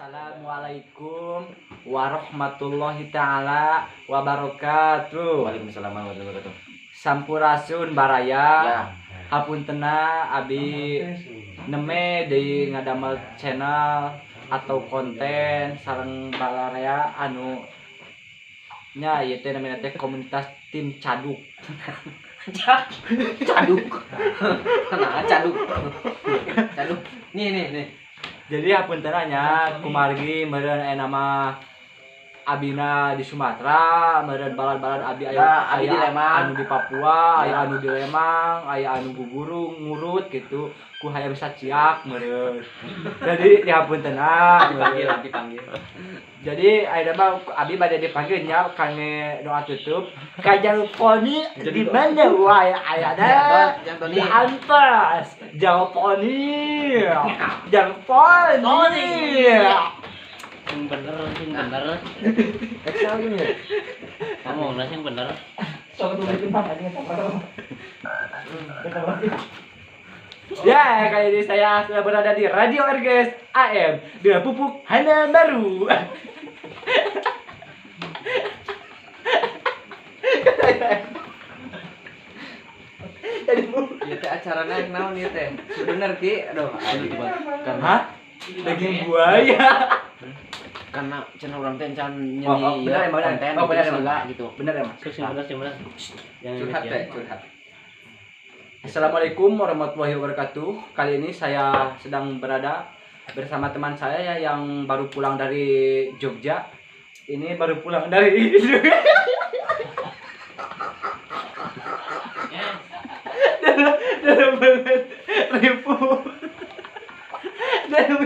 Assalamualaikum warahmatullahi taala wabarakatuh. Waalaikumsalam warahmatullahi wabarakatuh. Sampurasun baraya. Ya. Hapuntena abi neme di ngadamel channel atau konten sareng balarea anu nya ieu teh namina teh komunitas tim caduk. Caduk. Nah, caduk. Caduk. Nih nih nih. Jadi hapuntena nya kumargi meureun aya nama abina di Sumatera, meureun balad-balad abi aya Ya, abi di aya Lembang. Anu di Papua, aya Ya. anu di Lembang, aya anu gugurung ngurut gitu, ku hayam saciak meureun. Jadi dihapuntena Dipanggil, meureun. Dipanggil. Jadi aya mah abi bade dipanggil nya kangge doa tutup. Kajal poni di mana wae ayana? Jangan Tony. Di antas. Jauh poni. Jauh poni. Yang bener, yang bener. Excel gini ya. Ngomong lah yang bener. Ya, kali ini saya sudah berada di Radio RGS AM dengan pupuk Hana Baru. Jadi Ieu teh acarana naon ieu teh? Bener Ki. Aduh, aing karena hah? Daging buaya. Karena channel urang teh can Oh, oh, nyeuni bener emang, bener. konten Oh, bener gitu, emang. sila gitu. Bener ya, Mas? Terus yang bener, yang bener. Jangan Curhat demikian. teh, curhat. Assalamualaikum warahmatullahi wabarakatuh. Kali ini saya sedang berada bersama teman saya ya, yang baru pulang dari Jogja. Ini baru pulang dari dalam banget ribu. Dalam.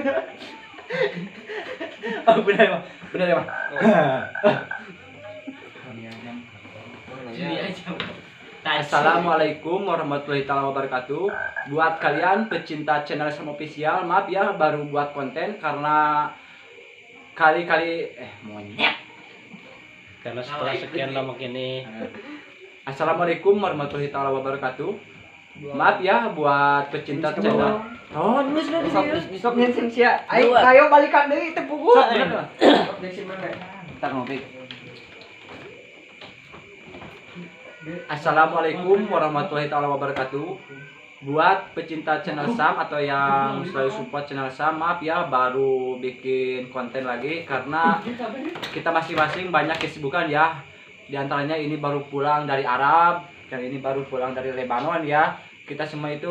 Oh benar ya, benar ya, Mas. Sini aja. Assalamualaikum warahmatullahi taala wabarakatuh. Buat kalian pecinta channel Sam Official, maaf ya baru buat konten karena kali-kali monyet. Karena setelah sekian lama kini Assalamualaikum warahmatullahi taala wabarakatuh. Maaf ya buat pecinta channel. Oh, geus geus geus. Sok nyensin sia. Aing ayo balikan deui teu puguh. Sok bener. Sok nyensin mana? Entar ngopi. Assalamualaikum warahmatullahi taala wabarakatuh. Buat pecinta channel Sam atau yang selalu support channel Sam, maaf ya baru bikin konten lagi karena kita masing-masing banyak kesibukan ya. Di antaranya ini baru pulang dari Arab, dan ini baru pulang dari Lebanon ya. Kita semua itu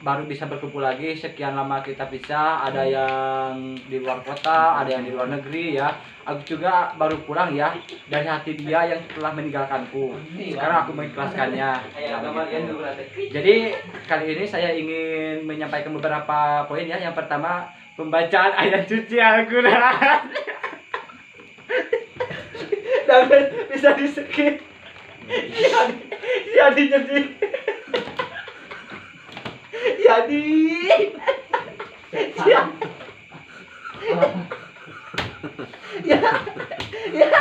baru bisa berkumpul lagi sekian lama kita pisah, ada yang di luar kota, ada yang di luar negeri ya. Aku juga baru pulang ya dari hati dia yang telah meninggalkanku. Sekarang aku mengikhlaskannya. Ya, begitu. Jadi kali ini saya ingin menyampaikan beberapa poin ya. Yang pertama, pembacaan ayat suci Al-Quran. Dan bisa di skip. Jadi jadi. Jadi. Ya. Ya. Ya.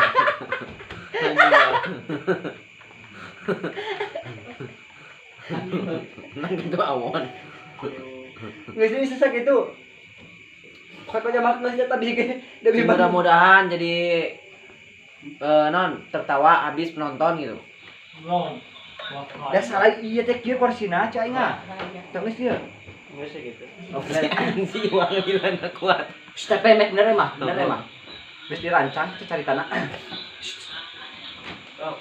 Nang gitu awon. Nggak sih susah gitu. Pokoknya maknanya tadi lebih mudah-mudahan jadi non tertawa habis penonton gitu. Dah salah iya teh kieu korsina cai aing ah. Teu geus ieu. nggak sih gitu. Si uang gila kuat. Step mek bener mah, bener mah. Geus dirancang teh cari tanah. Oh.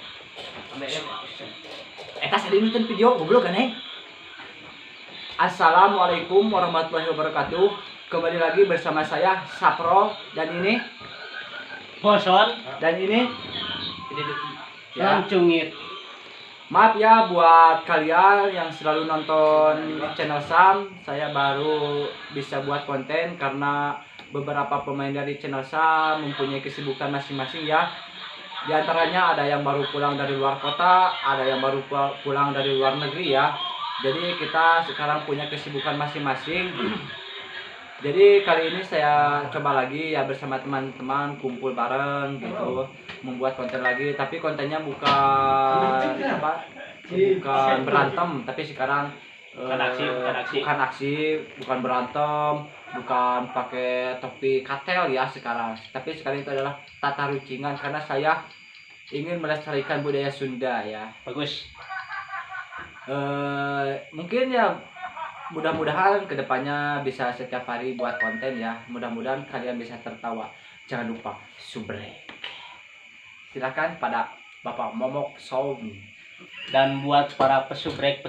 Eta sadi nonton video goblok kan eh. Assalamualaikum warahmatullahi wabarakatuh. Kembali lagi bersama saya Sapro dan ini Boson dan ini ya. Cungit. Maaf ya buat kalian yang selalu nonton channel Sam, saya baru bisa buat konten karena beberapa pemain dari channel Sam mempunyai kesibukan masing-masing ya. Di antaranya ada yang baru pulang dari luar kota, ada yang baru pulang dari luar negeri ya. Jadi kita sekarang punya kesibukan masing-masing. Jadi kali ini saya coba lagi ya bersama teman-teman kumpul bareng gitu, membuat konten lagi, tapi kontennya bukan apa? Bukan berantem, tapi sekarang Bukan aksi, bukan berantem, bukan pakai topi katel ya sekarang. Tapi sekarang itu adalah tata rucingan karena saya ingin melestarikan budaya Sunda ya. Bagus. Mungkin ya mudah-mudahan kedepannya bisa setiap hari buat konten ya. Mudah-mudahan kalian bisa tertawa. Jangan lupa subrek. Silakan pada Bapak Momok Sound. Dan buat para pesubrek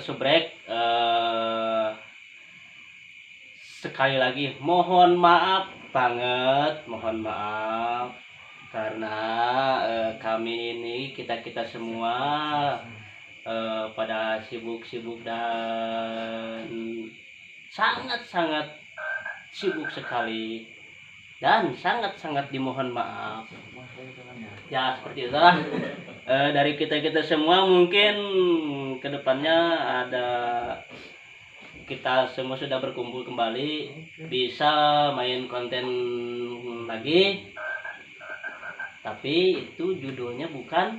sekali lagi mohon maaf banget, mohon maaf karena kami ini kita semua pada sibuk-sibuk dan sangat-sangat sibuk sekali dan sangat-sangat dimohon maaf. Ya seperti itulah. Dari kita semua mungkin kedepannya ada kita semua sudah berkumpul kembali bisa main konten lagi, tapi itu judulnya bukan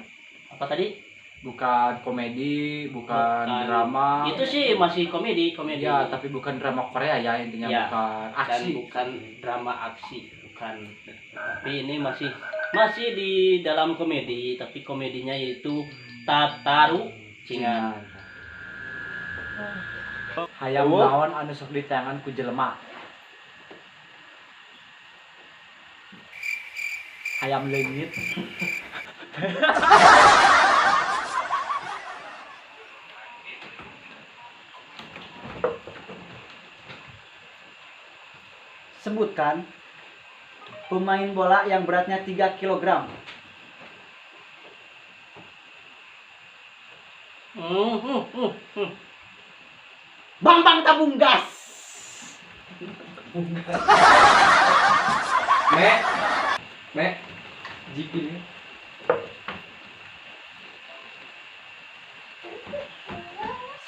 apa tadi, bukan komedi, bukan drama. Itu sih masih komedi ya, tapi bukan drama Korea ya intinya ya, bukan aksi dan bukan drama aksi, bukan, tapi ini masih di dalam komedi, tapi komedinya itu tataru cingan. Hayam naon anu sok ditayangan ku jelema. Hayam leungit. Sebutkan pemain bola yang beratnya 3 kg. Bambang tabung gas. Me, jipi.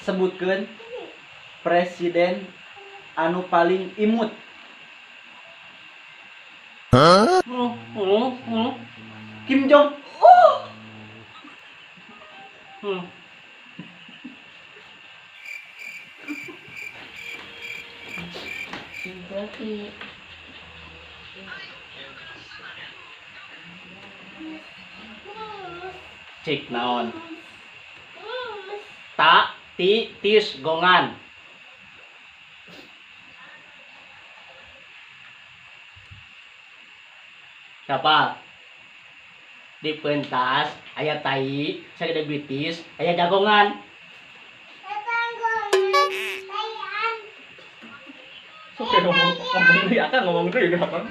Sebutkan presiden anu paling imut. Kim Jong Un. Cik naon. Ta ti tis gongan. Siapa? Di pentas aya tai, sagede bitis, aya jagongan. Oke, ngomong dulu ya, kan ngomong dulu ya, kan?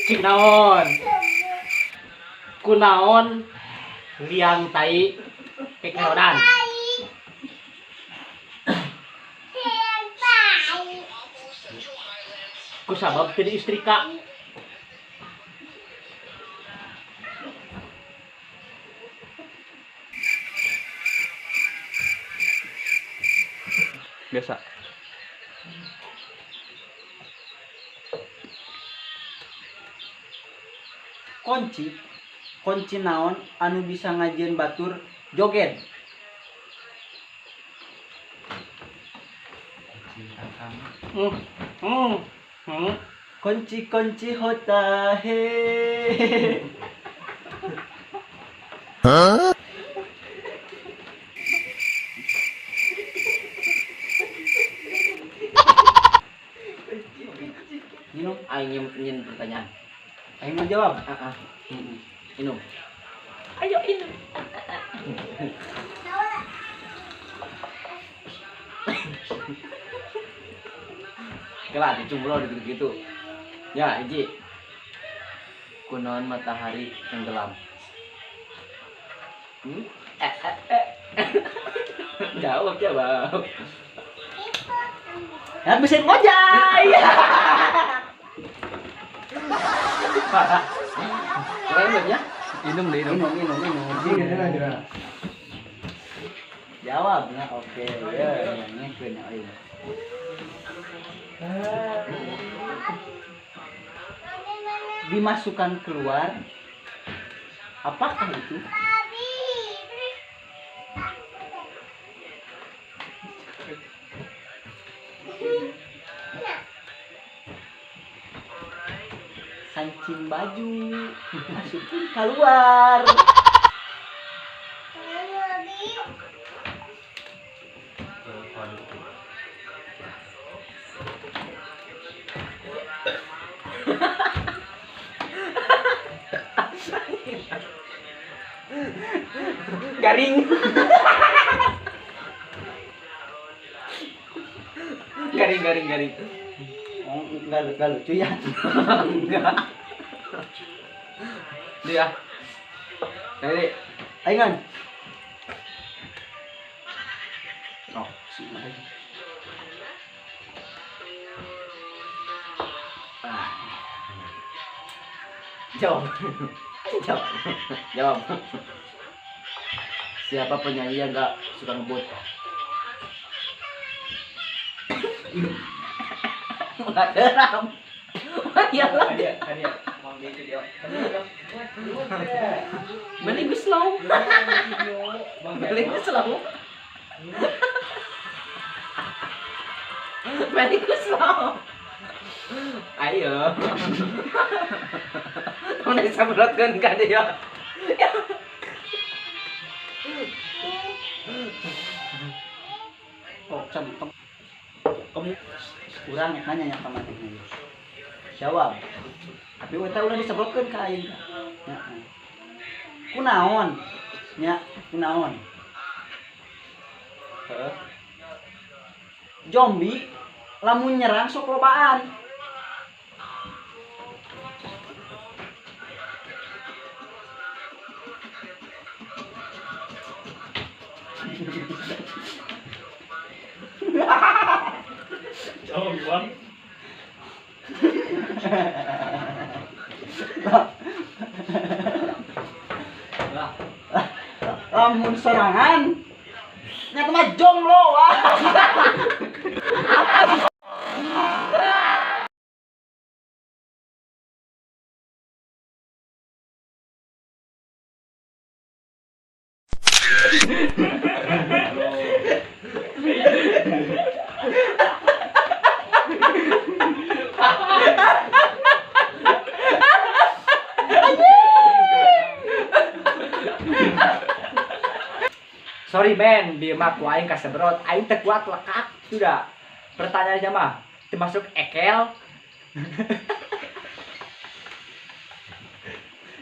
Cik naon. Kunaon liang tai kekerodan. Kusabab teu diistrika. Biasa. Kunci naon anu bisa ngajieun batur joget. Kunci hota he. Hah? Minum, aing nyin pertanyaan. Aing mau jawab. Minum. Ayo minum. Kelah dicumblo gitu-gitu. Ya, hiji. Kunaon matahari tenggelam. Jawab jawab. Ya bisa ngojay. Keren ya? Minum deh, minum. Jawab nah, oke. Ya, ini kena ini. Dimasukkan keluar. Apakah itu? Kancing baju masukin keluar. Garing. Garing garing garing. Oh, enggak lucu ya? Enggak. Dia. Jadi, ayo. Oh, jawab. Jawab. Jawab. Siapa penyanyi yang enggak suka ngebut? Enggak geram. Ya lah. Beli gue slow. Beli gue slow. Beli gue slow. Ayo. Kamu bisa beratkan kan ya? Oh, centem. Kamu kurang ya nanya yang kemarin. Jawab. Tapi eta ulah disebutkeun ka aing. Heeh. Kunaon? Nya, kunaon? Heeh. Zombie lamun nyerang sok lobaan. Jawab, Iwan. Lamun serangan nyata mah jomblo wah. Sorry men, bieu mah ku aing kasebrot, aing teu kuat lekak sudah. Pertanyaannya mah termasuk ekel.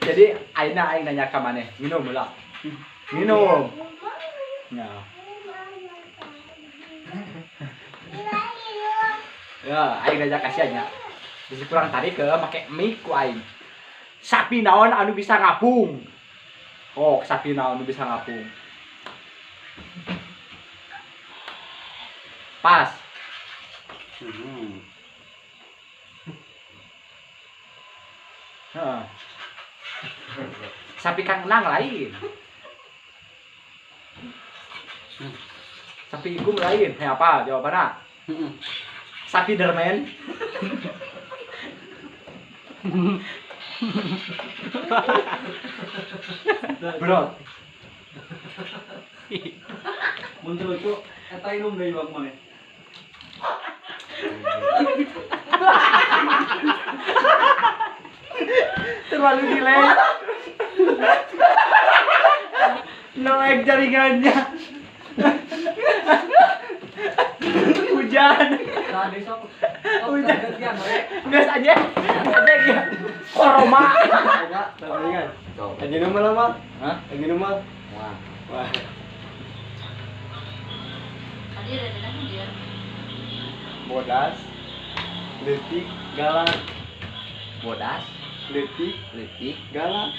Jadi ayeuna aing nanya ka maneh, minum heula. Minum. Ya. Ya, aing nanya ka sia nya. Bisi kurang tarik ke make mic ku aing. Sapi naon anu bisa ngapung? Oh, sapi naon anu bisa ngapung? Pas. Heeh. Sapi kang enang lain. Sapi igum lain. Hei, apa jawabannya? Sapi dermen. Bro. Mun lucu eta inum deui bang maneh. Terlalu delay. Nge-lag jaringannya. Hujan. Hujan. Gas aja. Aja ya. Koroma. Aja nomor lama. Hah? Aja nomor. Wah. Wah. Bodas, leutik, galak. Bodas, leutik, leutik, galak.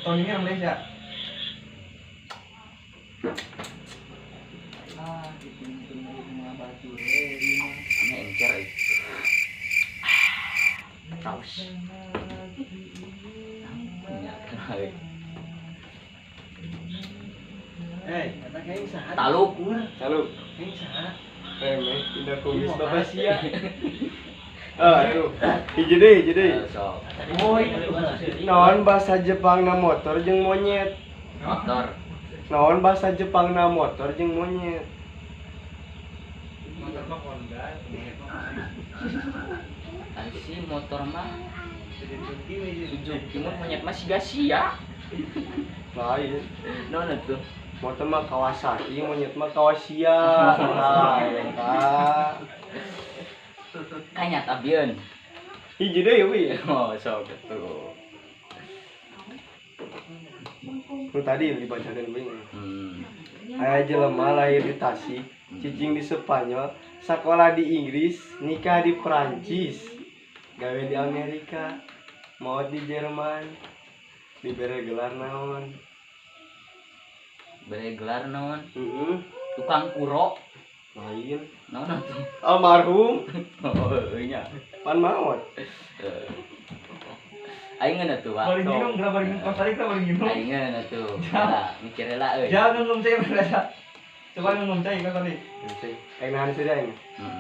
Tahun ini Malaysia. Ah, itu rumah batu ini encer. Taus. Taluk. Taluk. Remeh, tidak kumis bapak sia. Aduh. Hiji deui, hiji deui. Naon bahasa Jepang na motor jeung monyet? Motor. Naon bahasa Jepang na motor jeung monyet? Motor mah Honda, monyet mah. Si motor mah Suzuki mun monyet mah siga sia. Lain. Naon atuh? Motor mah Kawasaki, monyet mah Kawasia. Nah, eta. Kanyat abieun. Hiji deui we. Oh, sok atuh. Nu tadi dibacakeun we. Aya jelema lahir di Tasik, cicing di Spanyol, sekolah di Inggris, nikah di Perancis, gawe di Amerika, maot di Jerman, dibere gelar naon? Bere gelar naon? Heeh. Tukang kuro. Lain. Naon atuh? Almarhum. Oh, nya. Pan maot. Aing atuh, Pak. Bari minum, kenapa bari minum? Tadi kenapa bari minum? Aing atuh. Lah, mikir heula euy. Jangan ngomong cai berasa. Coba ngomong cai kan tadi. Aing nahan sudah aing. Heeh.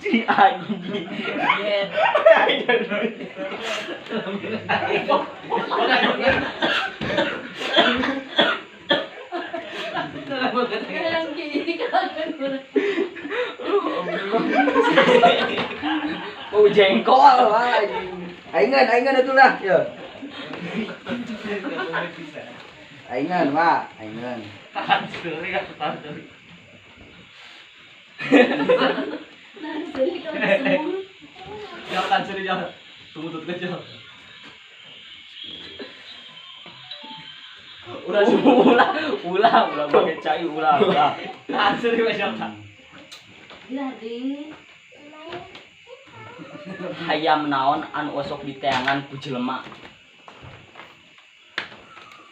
Si anjing. Oh jengkol anjing. Aingan, aingan atulah, ya. Aingan, Pak, aingan. Jangan seri jangan. Tunggu tutup aja. Ulah ulah ulah ulah pakai cai ulah ulah. Seri macam. Jadi hayam naon anu osok di teangan ku jelema.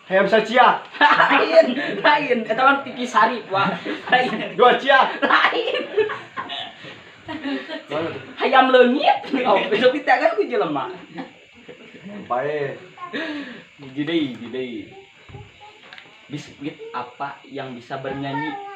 Hayam sacia. Lain, lain. Eta mah tiki sari, wah. Lain. Dua cia. Lain. Hayam leungit. Oh, besok di teangan ku jelema. Bae. Hiji deui, hiji deui. Biskuit apa yang bisa bernyanyi?